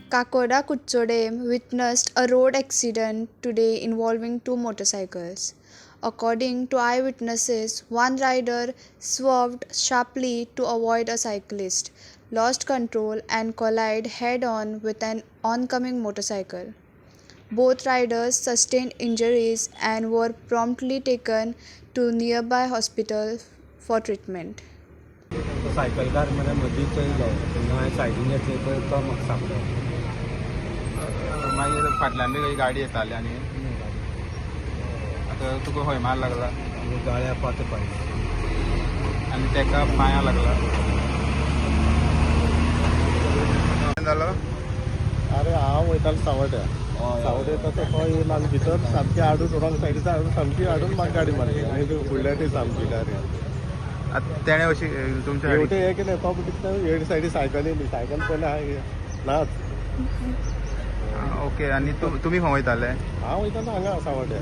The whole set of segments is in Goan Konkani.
Kakoda Kutchodem witnessed a road accident today involving two motorcycles. According to eyewitnesses, one rider swerved sharply to avoid a cyclist, lost control, and collided head on with an oncoming motorcycle. Both riders sustained injuries and were promptly taken to nearby hospital for treatment. तो सायकलकार मरे मदींच येयलो तेन्ना हांवें सायडीन घेतली पळय तो म्हाका सांगलो. मागीर फाटल्यान बी खंय गाडी येताली आनी आतां तुका खंय मार लागला? गाळ्या पात पडले. आनी तेका पांया लागला जालो. अरे हांव वयतालो सावड्या सावड्या तो तो येयलो आनी भितर सामकी हाडून रॉंग सायडीन हाडून सामकी हाडून म्हाका गाडी मारली आनी ती फुडल्या ती सामकी डायरेक्ट. आतां तेणें अशी तुमच्या गाडी हेवटे हे केलें तो कितें हेड सायडी सायकल येयली सायकल पयलें हांवें नाच. ओके, आनी तुमी खंय वयताले? हांव वयतालो हांगा सावड्या.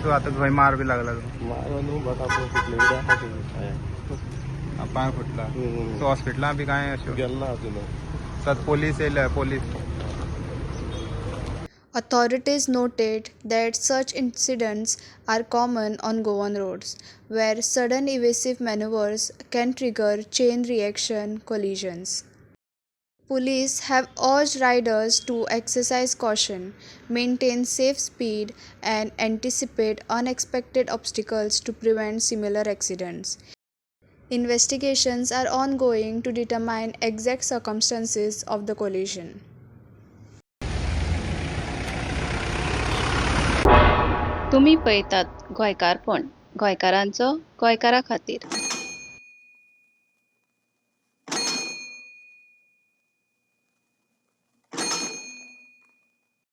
सो आतां खंय मार बी लागला तुका? मार न्हू बट आपूण फुटले कितें आहा तेजें. पांय फुटला? सो हॉस्पिटलां बी कांय अशें गेलो ना अजून. सो आतां पोलीस येयले police? Authorities noted that such incidents are common on Goan roads, where sudden evasive maneuvers can trigger chain reaction collisions. Police have urged riders to exercise caution, maintain safe speed, and anticipate unexpected obstacles to prevent similar accidents. Investigations are ongoing to determine exact circumstances of the collision. तुमी पळयतात गोंयकारपण, गोंयकारांचो गोंयकारा खातीर.